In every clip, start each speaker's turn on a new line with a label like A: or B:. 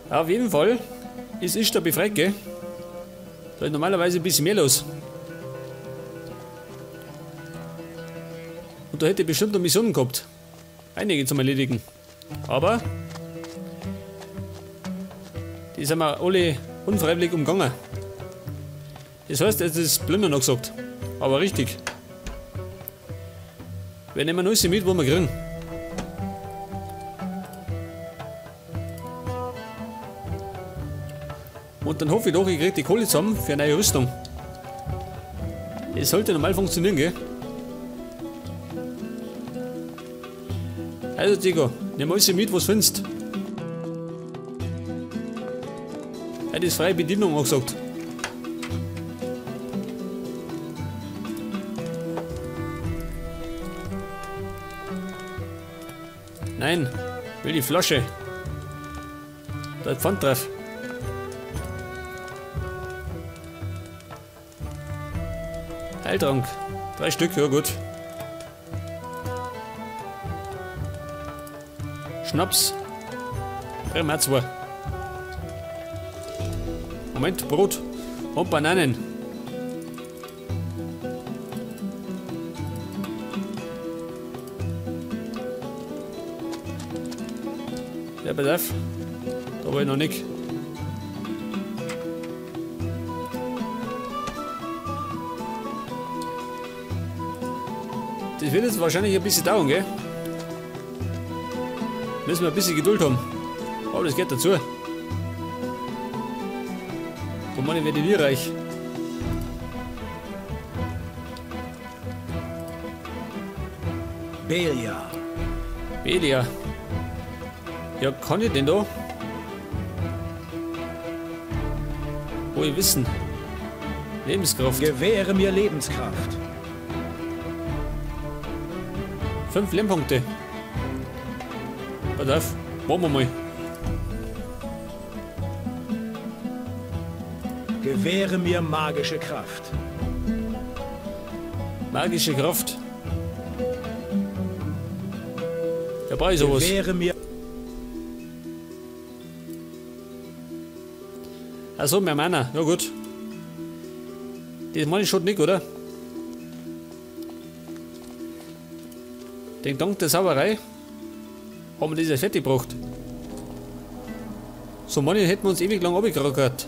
A: Auf jeden Fall ist Ishtar befreit, gell? Da ist normalerweise ein bisschen mehr los. Und da hätte ich bestimmt noch Missionen gehabt. Einige zum Erledigen. Aber die sind wir alle unfreiwillig umgangen. Das heißt, es ist Plündern noch gesagt. Aber richtig. Wir nehmen alles mit, wo wir kriegen. Und dann hoffe ich doch, ich kriege die Kohle zusammen für eine neue Rüstung. Es sollte normal funktionieren, gell? Also Diego, nimm alles mit, was du findest. Ja, das ist freie Bedienung angesagt. Nein, will die Flasche. Da ist Pfand drauf. Heiltrank. 3 Stück, ja gut. Schnaps. 3 mal 2. Moment, Brot und Bananen. Ja, pass auf. Da war ich noch nicht. Das wird jetzt wahrscheinlich ein bisschen dauern, gell? Müssen wir ein bisschen Geduld haben. Aber das geht dazu. Wo man werde ich nie reich.
B: Belia.
A: Belia. Ja, kann ich denn da? Wo ich wissen. Lebenskraft.
B: Gewähre mir Lebenskraft.
A: 5 Lehmpunkte. Pass auf, machen wir mal.
B: Gewähre mir magische Kraft.
A: Magische Kraft. Da brauche ich sowas.
B: Gewähre mir.
A: Achso, mehr Mana. Ja gut. Das meine ich schon nicht, oder? Den Dank der Sauerei haben wir das ja fertig gebracht. So manche hätten wir uns ewig lang abgekrackert.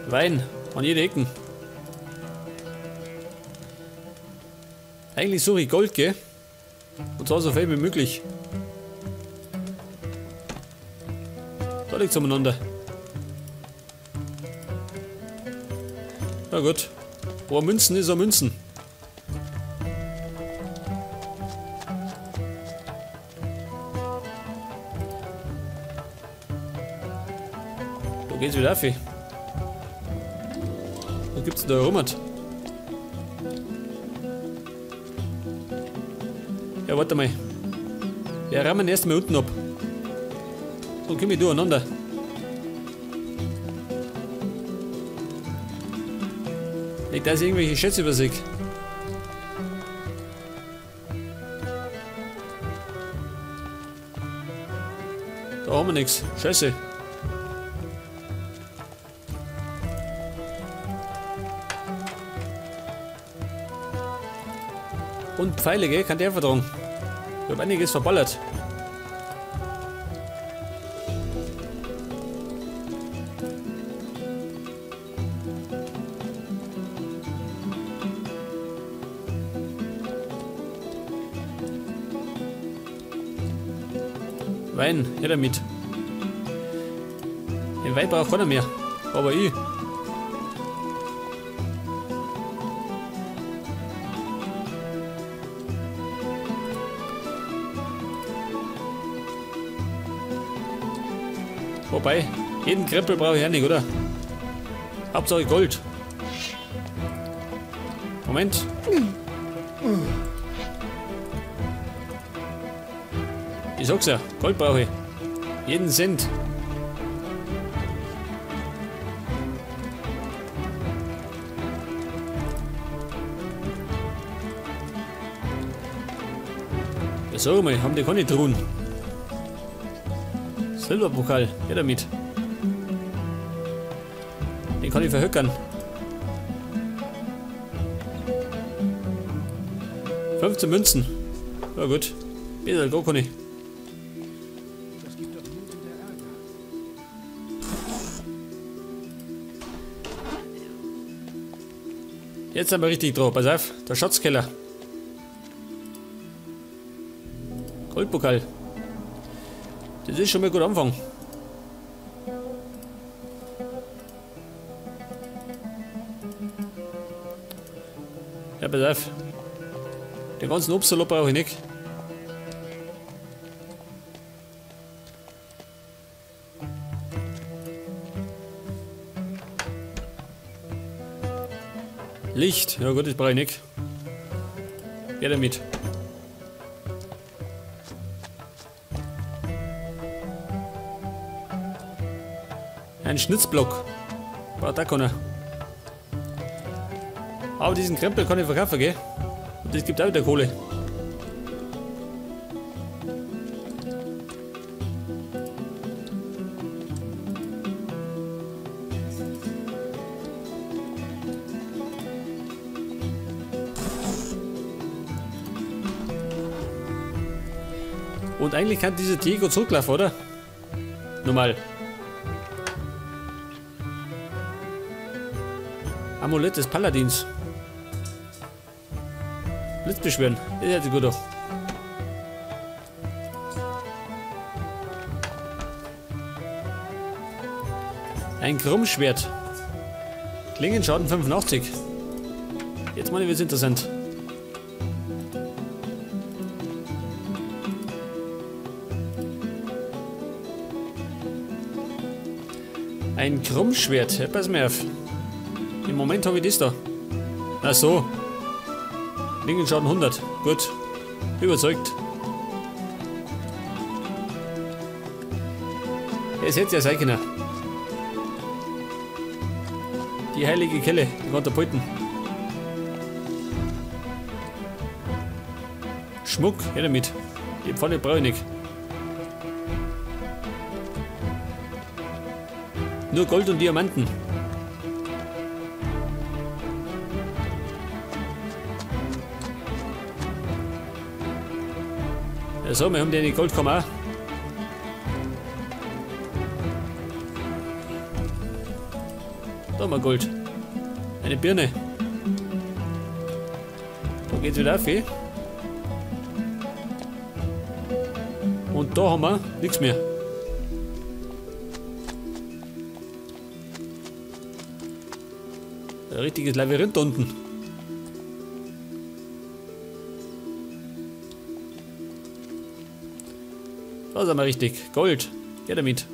A: Wein an jede Ecken. Eigentlich suche ich Gold, gell? Und zwar so viel wie möglich. Da liegt's umeinander. Na gut. Boah, Münzen ist er Münzen. Da geht's wieder auf. Was gibt's denn da rum? Ja, warte mal. Wir rammen erstmal unten ab. So komme ich durcheinander. Nicht, dass ich irgendwelche Schätze übersehe. Da haben wir nichts. Scheiße. Und Pfeile, gell? Kann der vertragen. Ich hab einiges verballert. Wein, her damit. Den Wein braucht keiner mehr. Aber ich. Wobei, jeden Krempel brauche ich auch nicht, oder? Hauptsache Gold. Moment. Ich sag's ja, Gold brauche ich. Jeden Cent. Ja, sag mal, haben die keine Truhen? Silberpokal, her damit. Den kann ich verhöckern. 15 Münzen. Ja gut. Besser gar keine.
B: Das gibt doch nur wieder Ärger.
A: Jetzt sind wir richtig drauf. Pass auf, der Schatzkeller. Goldpokal. Das ist schon mal gut Anfang. Ja, pass auf. Den ganzen Obstsalat brauche ich nicht. Licht, ja gut, das brauche ich nicht. Ja, damit. Ein Schnitzblock. Braucht auch keiner. Aber diesen Krempel kann ich verkaufen, gell? Und das gibt auch wieder Kohle. Und eigentlich kann dieser Diego zurücklaufen, oder? Normal. Amulett des Paladins. Blitzbeschwören. Das hört sich gut an. Ein Krummschwert. Klingenschaden 85. Jetzt mal wird's interessant. Ein Krummschwert. Ja, pass mir auf. Im Moment habe ich das da. Ach so. Klingenschaden 100. Gut. Überzeugt. Es hätte ja sein können. Die heilige Kelle, die Katapulten. Schmuck, her damit. Die Pfanne brauche ich nicht. Nur Gold und Diamanten. Ja, so, wir haben die Goldkammer auch. Da haben wir Gold. Eine Birne. Da geht's wieder auf, eh? Und da haben wir nichts mehr. Ein richtiges Labyrinth unten. Da sind wir richtig. Gold. Geh damit.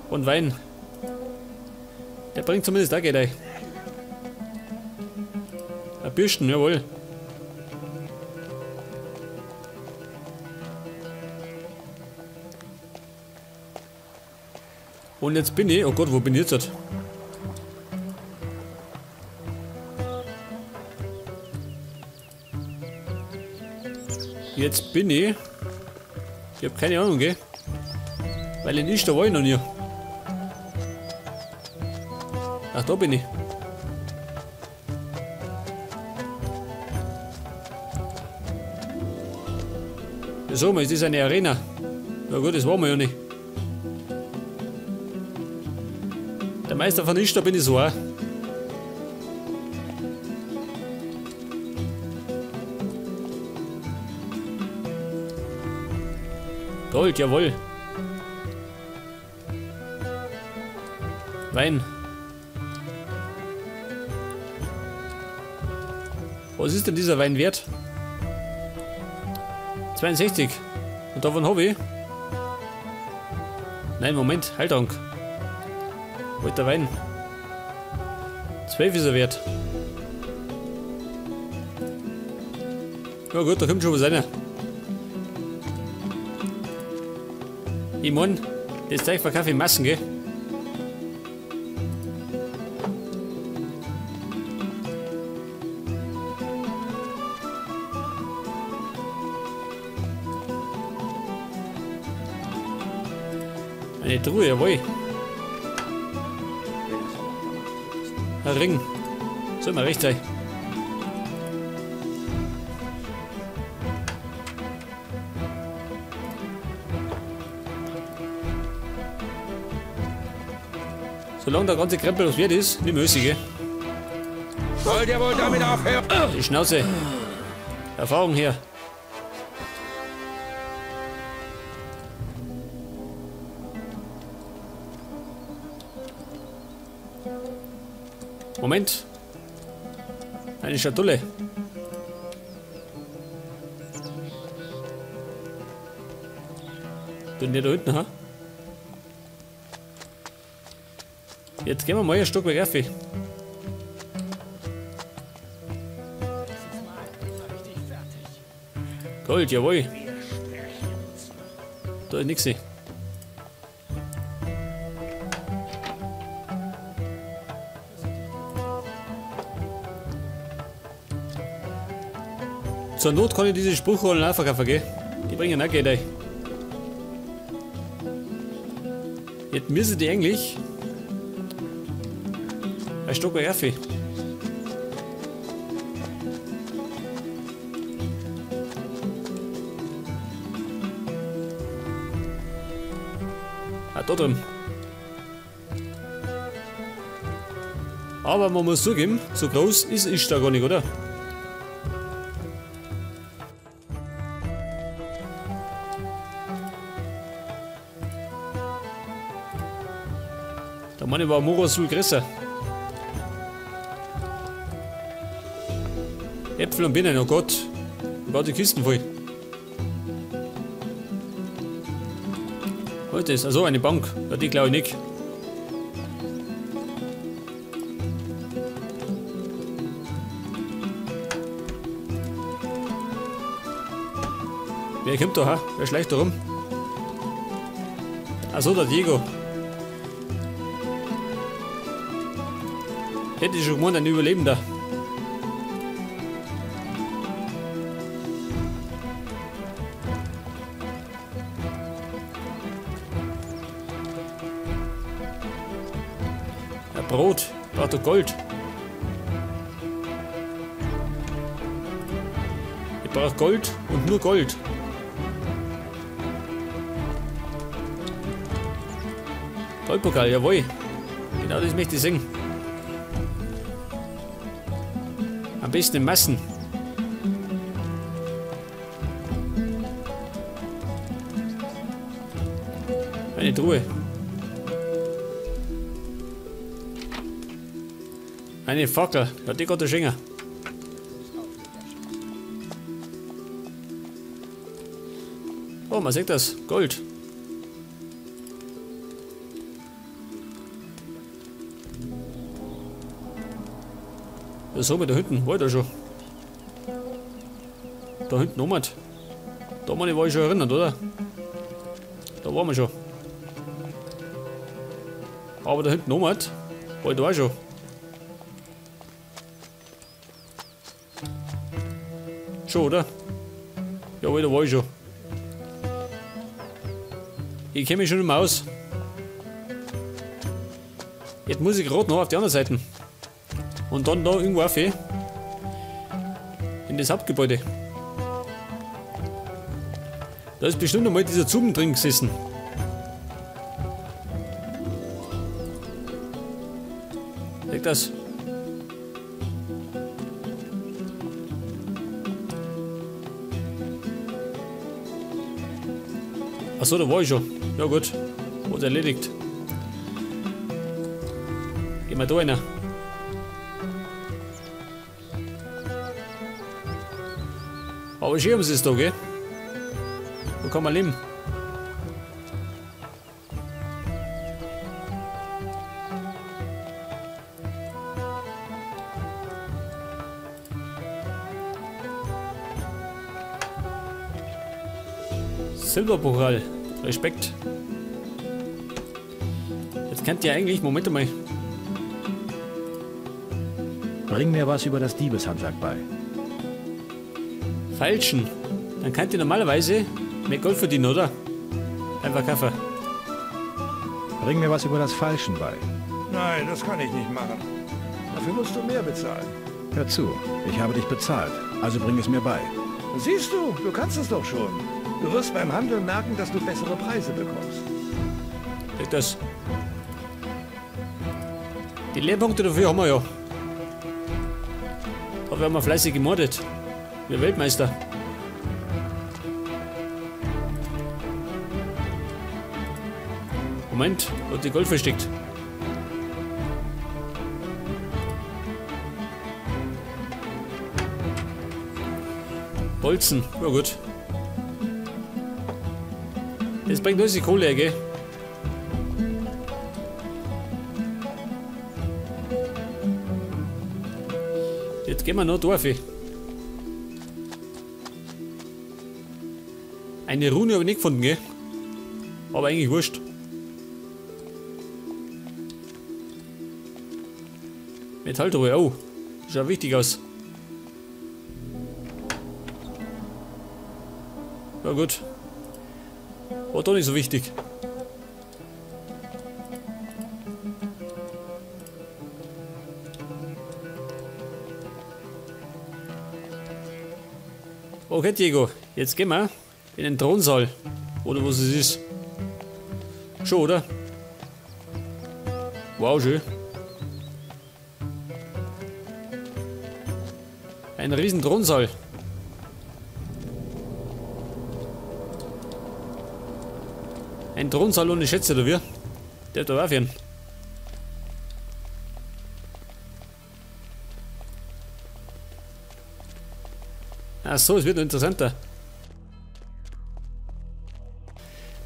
A: Und Wein. Der bringt zumindest auch Geld ein. Ein Bürsten, jawohl. Und jetzt bin ich... Oh Gott, wo bin ich jetzt? Jetzt bin ich... Ich hab keine Ahnung, gell? Weil in Ishtar war ich noch nie. Ach, da bin ich. Ja, so, ist das eine Arena? Na gut, das war mir ja nicht. Der Meister von Ishtar bin ich so auch. Gold, jawohl. Wein. Was ist denn dieser Wein wert? 62. Und davon habe ich. Nein, Moment, Heiltrank. Wo ist der Wein? 12 ist er wert. Ja gut, da kommt schon was rein. Ich mein, das Zeug verkaufe ich in Massen, gell? Eine Truhe, jawohl. Ein Ring. Soll mal recht sein. Solange der ganze Krempel was wert ist, nicht müßig, gell?
B: Wollt ihr wohl damit aufhören?
A: Die Schnauze. Erfahrung her. Moment. Eine Schatulle. Bin der da hinten, ha? Jetzt gehen wir mal ein Stück weg auf. Gold, jawohl. Da ist nix. Zur Not kann ich diese Spruchrollen auch verkaufen, gell? Die bringen auch Geld ein. Jetzt müssen die eigentlich ein Stück weg auf. Ah, da drin. Aber man muss zugeben, so groß ist es da gar nicht, oder? Der Mann war Morasul größer. Äpfel und Birnen, oh Gott. Ich baue die Kisten voll. Was ist das? Also eine Bank. Ja, die glaube ich nicht. Wer kommt da, ha? Wer schleicht da rum? Achso, der Diego. Hätte ich schon gemeint, ein Überlebender. Ja, Brot, braucht doch Gold. Ich brauche Gold und nur Gold. Goldpokal, jawohl. Genau das möchte ich sehen. Am besten in Massen. Eine Truhe. Eine Fackel. Ja, die kann der schenken. Oh, man sieht das. Gold. Das haben wir da hinten, war ich da schon. Da hinten oben. Da meine ich, war ich schon erinnert, oder? Da waren wir schon. Aber da hinten oben, war ich da auch schon. Schon, oder? Jawohl, da war ich schon. Ich kenne mich schon nicht mehr aus. Jetzt muss ich gerade noch auf die andere Seite. Und dann da irgendwo auf, in das Hauptgebäude. Da ist bestimmt einmal dieser Zuben drin gesessen. Seht das? Achso, da war ich schon. Ja gut, wurde erledigt. Gehen wir da rein. Aber schön haben sie es da, gell? Wo kann man leben? Silberpokal. Respekt. Jetzt kennt ihr eigentlich... Moment mal.
B: Bring mir was über das Diebeshandwerk bei.
A: Feilschen. Dann könnt ihr normalerweise mehr Gold verdienen, oder? Einfach Kaffee.
B: Bring mir was über das Falschen bei.
C: Nein, das kann ich nicht machen. Dafür musst du mehr bezahlen.
B: Hör zu, ich habe dich bezahlt, also bring es mir bei.
C: Siehst du, du kannst es doch schon. Du wirst beim Handel merken, dass du bessere Preise bekommst.
A: Krieg das. Die Lehrpunkte dafür haben wir ja. Da werden wir fleißig gemordet. Wir Weltmeister. Moment, da hat die Gold versteckt. Bolzen, ja gut. Das bringt alles die Kohle, gell? Jetzt gehen wir noch Dorf. Eine Rune habe ich nicht gefunden, gell? Aber eigentlich wurscht. Metalltruhe, oh, schaut wichtig aus. Ja gut. War doch nicht so wichtig. Okay, Diego, jetzt gehen wir in den Thronsaal. Oder was es ist. Schon, oder? Wow, schön. Ein riesen Thronsaal. Ein Thronsaal ohne Schätze, oder wie? Der hat da aufhören. Ach so, es wird noch interessanter.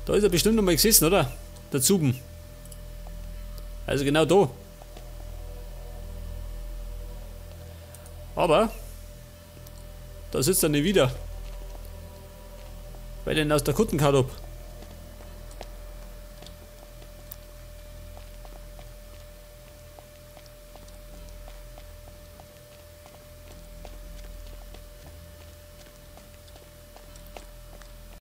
A: Da ist er bestimmt noch mal gesessen, oder? Der Zuben. Also genau da. Aber da sitzt er nicht wieder. Weil ich ihn aus der Kutten gehauen hab.